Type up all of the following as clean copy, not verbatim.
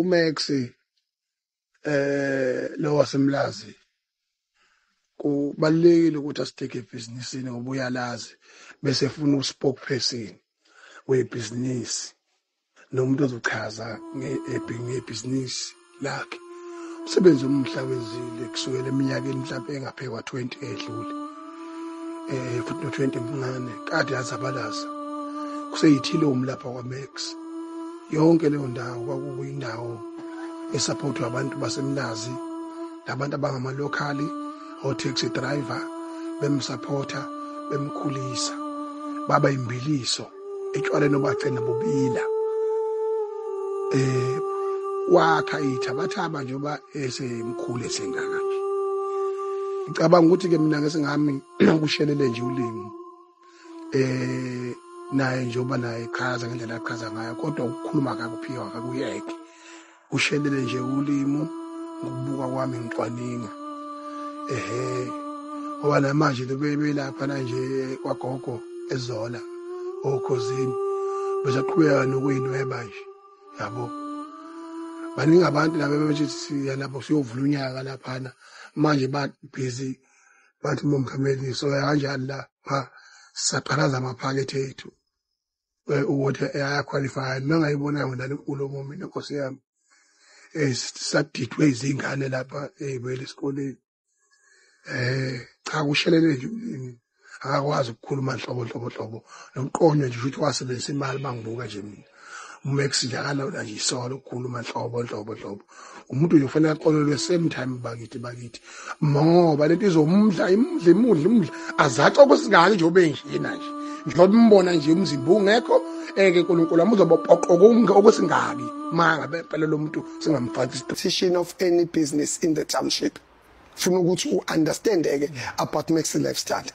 uMax lo waseMlazi kubalulekile ukuthi asiteke ebhizinisini ngoba uyalazi, bese efuna uspokesperson webhizinisi nomuntu ozochaza ngebhizinisi lakhe. Umsebenzi omuhle awenzile kusukela eminyakeni mhlawumbe engaphekwa 20 edlule, futhi no 20 mncane kade azabalaza kuseyithilomu lapha kwaMax. Yonke leyo ndawo kwakuyindawo esupportwa abantu baseMlazi nabantu abangama-local o-taxi driver, bemsupporta, bemkhulisa, baba imbiliso etshwaleni obagcina bubila. Wakha ithabathaba njengoba esemkhulu esengaka nje. Ngicabanga ukuthi ke mina ngesingami kushelele nje ulimi, naye njengoba naye echaza ngendlela achaza ngayo, kodwa ukukhuluma akakuphiwa, akakuyeke, ushelele nje ulimi ngokubuka kwami ngicwaninga. Ngoba namanje bebelapha nje kwagogo ezola okhosini besaqhubeka nokuyinweba nje, yabo. Baningi abantu laba bebethi siya lapho siyovula unyaka laphana, manje ba busy bathi mongameli soya kanjani la pha saqalaza amaphakethe ethu ukuthi ayaqualify. Mangayibona yona le nkulumo mina Nkosi yami, sadidwe izingane lapha ezibuyele esikoleni. Cha kushelele nje ulimi, akakwazi ukukhuluma nhlobo nhlobo nhlobo, nokuqonywa nje ukuthi wasebenzisa imali. Mangibuka nje mina uMax nje akalona nje isola ukukhuluma nhlobo nhlobo nhlobo. Umuntu nje ufanele aqolelwe same time bakithi ngoba lento izomdla imudla imudla imudla azaca okwesingaki nje obenjena nje, njengoba umbona nje umzimba ungekho eke uNkulunkulu amuzobopoqa okwesingaki mangabe phela lo muntu singamfaki Petition of any business in the township. Funa ukuthi u-understand ke about Maxi Lifestyle.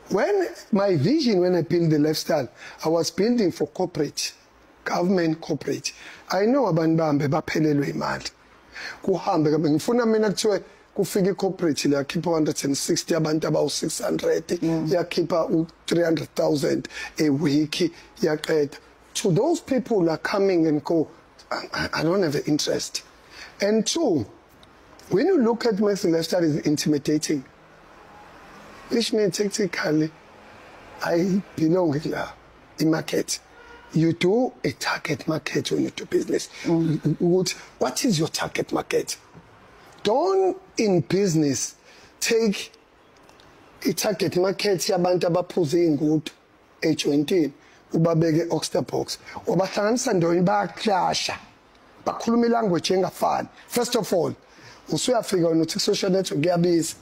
When my vision, when I build the lifestyle, I was building for corporate, government corporate. I know abantu bahambe baphelelwe imali. Kuhambe kabe ngifuna mina kuthiwe kufika icorporate la yakhipha 160 abantu abawu 600, yakhipha u 300,000 a week, yaqeda. To those people are coming and go, I don't have an interest. And two, when you look at Maxi Lifestyle, is intimidating, which means technically I belong here in market. You do a target market when you do business. What is your target market? Don't in business take a target market yabantu abaphuza ingudu ejointini ubabeke Oyster Box, wabahlanganisa ndawonye, bayaclasha, bakhuluma ilanguage engafani. First of all, usuyafika wena uthi social network kuyabiza,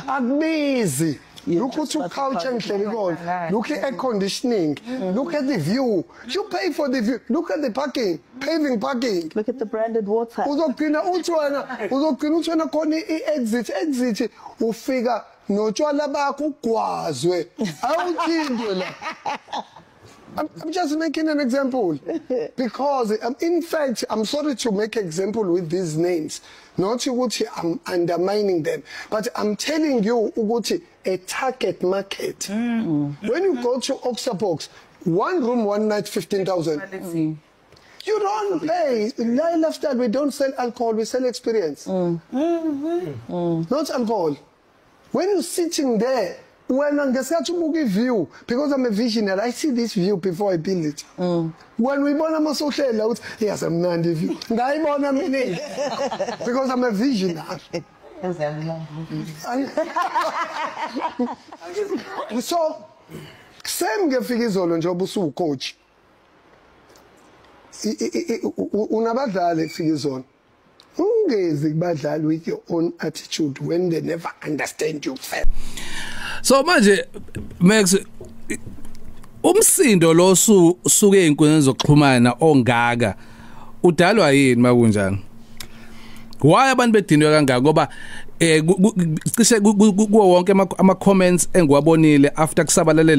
akubizi. Look at the couch engihleli kona, look at air conditioning, look at the view. You pay for the view. Look at the parking, paving parking. Look at the branded water. Uzogcina uthi wena khona i-exit, exit ufika notshwala bakho ugwazwe, awuthintwe la. I'm just making an example because in fact, I'm sorry to make example with these names, not ukuthi I'm undermining them, but I'm telling you ukuthi a target market. When you go to Oyster Box, one room, one night, 15,000. You don't pay. In lifestyle, we don't sell alcohol, we sell experience. Not alcohol. When you're sitting there, when ngesikhathi ubuka i-view, because I'm a visionary, I see this view before I build it. When we bona masohlela uthi iyasemnandi i-view. Ngayibona mina because I'm a visionary. So same ngefika izolo njengoba usucoach. Unabadlali efika izolo. Ungezi kubadlali with your own attitude when they never understand you first. So manje Max, umsindo lo suke einkundleni zokuxhumana ongaka udalwa yini makunjani? Why abantu bedinwe kangaka? Ngoba cishe kuwo wonke ama comments engiwabonile after kusabalale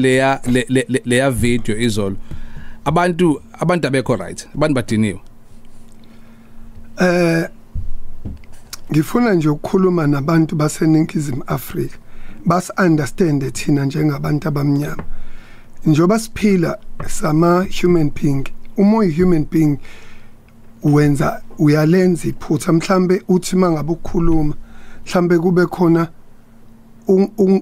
leya video izolo, abantu abekho right, abantu badiniwe. Ngifuna nje ukukhuluma nabantu baseNingizimu Afrika, bas understand thina njengabantu abamnyama njoba siphila sama human being. Uma uyi human being Wenza uyalenza iphutha, mhlambe uthi mangabe ukukhuluma mhlambe kube khona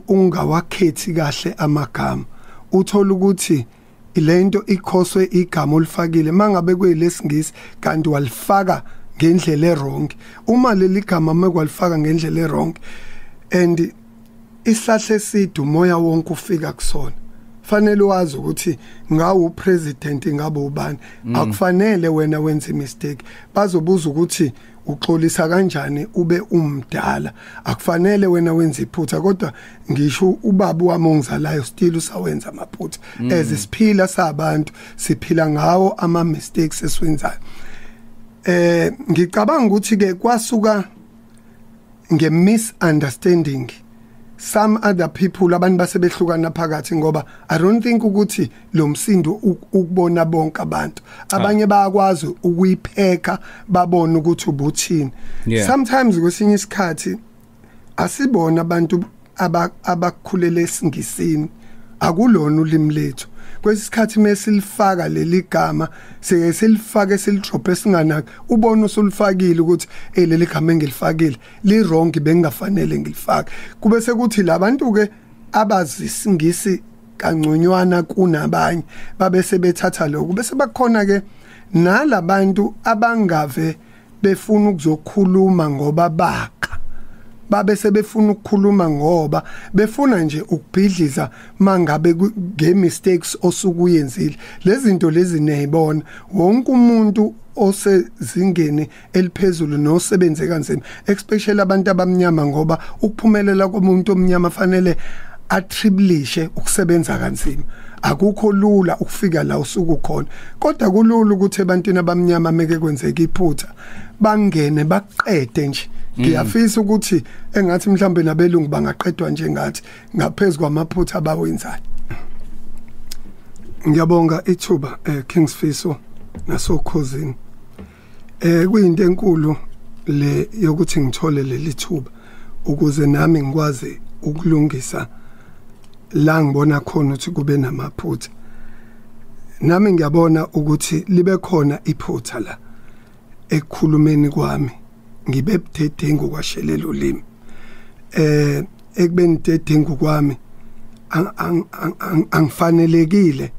ungawakhethi kahle amagama, uthola ukuthi lento ikhoswe igama olifakile mangabe kuyilesingisi kanti walifaka ngendlela e-wrong. Uma leli gama mekwalifaka ngendlela e-wrong and isihlahla eside umoya wonke ufika kusona, fanele wazi ukuthi ngawu upresident ngabe ubani, akufanele wena wenze mistake. Bazobuza ukuthi uxolisa kanjani ube umdala, akufanele wena wenze iphutha. Kodwa ngisho ubaba wami ongizalayo still usawenza amaphutha. As siphila sabantu siphila ngawo ama mistakes esiwenzayo. Ngicabanga ukuthi ke kwasuka nge misunderstanding some other people, abantu basebehlukana phakathi, ngoba I don't think ukuthi lo msindo ukubona bonke abantu. Abanye bayakwazi ukuyipheka babone ukuthi ubuthini. Sometimes kwesinye isikhathi asibona abantu abakhulele esingisini, akulona ulimi lethu. Kwesikhathi mesilifaka leli gama sike silifake silidrop esinganaki, ubona usulifakile ukuthi leli gama engilifakile li wrong, bengingafanele ngilifake. Kube sekuthi labantu ke abazisingisi kangconywana kunabanye babe sebethatha lokho, bese bakhona ke nalabantu abangave befuna ukuzokhuluma ngoba bakha babe sebefuna ukukhuluma ngoba befuna nje ukubhidliza mangabe nge mistakes osukuyenzile. Lezi zinto lezi niyayibona, wonke umuntu osezingeni eliphezulu nosebenze kanzima, especially abantu abamnyama, ngoba ukuphumelela komuntu omnyama fanele atriblishe ukusebenza kanzima. Akukho lula ukufika la usuku khona, kodwa kulula ukuthi ebantwini abamnyama meke kwenzeka iphutha bangene baqede nje. Ngiyafisa ukuthi engathi mhlambe nabelungu bangaqedwa njengathi ngaphezulu kwamaphutha abawenzayo. Ngiyabonga ithuba King Sifiso nasokhosini. Kuyinto enkulu le yokuthi ngithole leli thuba ukuze nami ngikwazi ukulungisa la ngibona khona ukuthi kube namaphutha. Nami ngiyabona ukuthi libe khona iphutha la ekukhulumeni kwami, ngibe budedengu kwashelela ulimi. Ekubeni dedengu kwami angifanelekile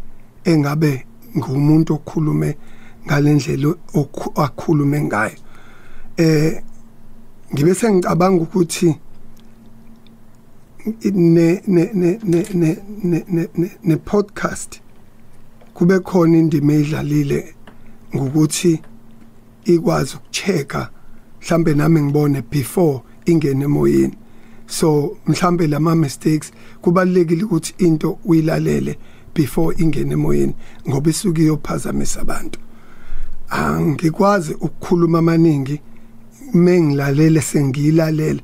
engabe ngumuntu okhulume ngalendlela akhulume ngayo. Ngibe sengicabanga ukuthi ne ne ne ne ne ne ne podcast kube khona indima edlalile ngokuthi ikwazi ukuchecka mhlambe nami ngibone before ingene emoyeni. So mhlambe lama mistakes kubalekile ukuthi into uyilalele before ingene emoyeni, ngoba isuke iyophazamisa abantu. Angikwazi ukukhuluma amaningi mengilalele sengiyilalela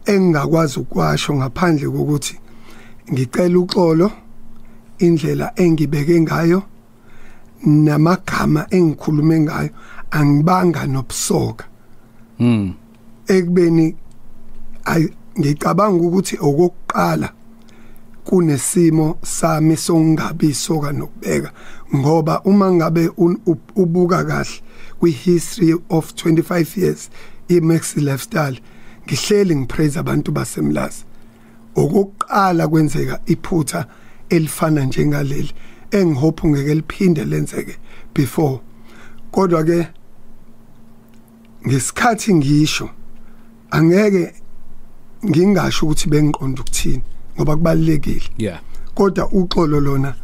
engakwazi ukwasho ngaphandle kokuthi ngicela uxolo indlela engibeke ngayo namagama engikhulume ngayo angibanga nobusoka. Ekubeni ngicabanga ukuthi okokuqala kunesimo sami songabi soka nokubeka, ngoba uma ngabe ubuka kahle kwi history of 25 years iMaxi Lifestyle ngihleli ngipraise abantu basemlazi. Okokuqala kwenzeka iphutha elifana njengaleli engihope ngeke liphinde lenzeke before. Kodwa ke ngesikhathi ngisho angeke ngingasho ukuthi bengiqonda ukuthini ngoba kubalekile. Kodwa uxolo lona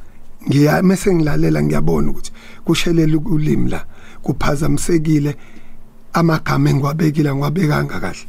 ngiya mase ngilalela ngiyabona ukuthi kushelela ulimi la kuphazamisekile, amagama engiwabekile ngiwabekanga kahle.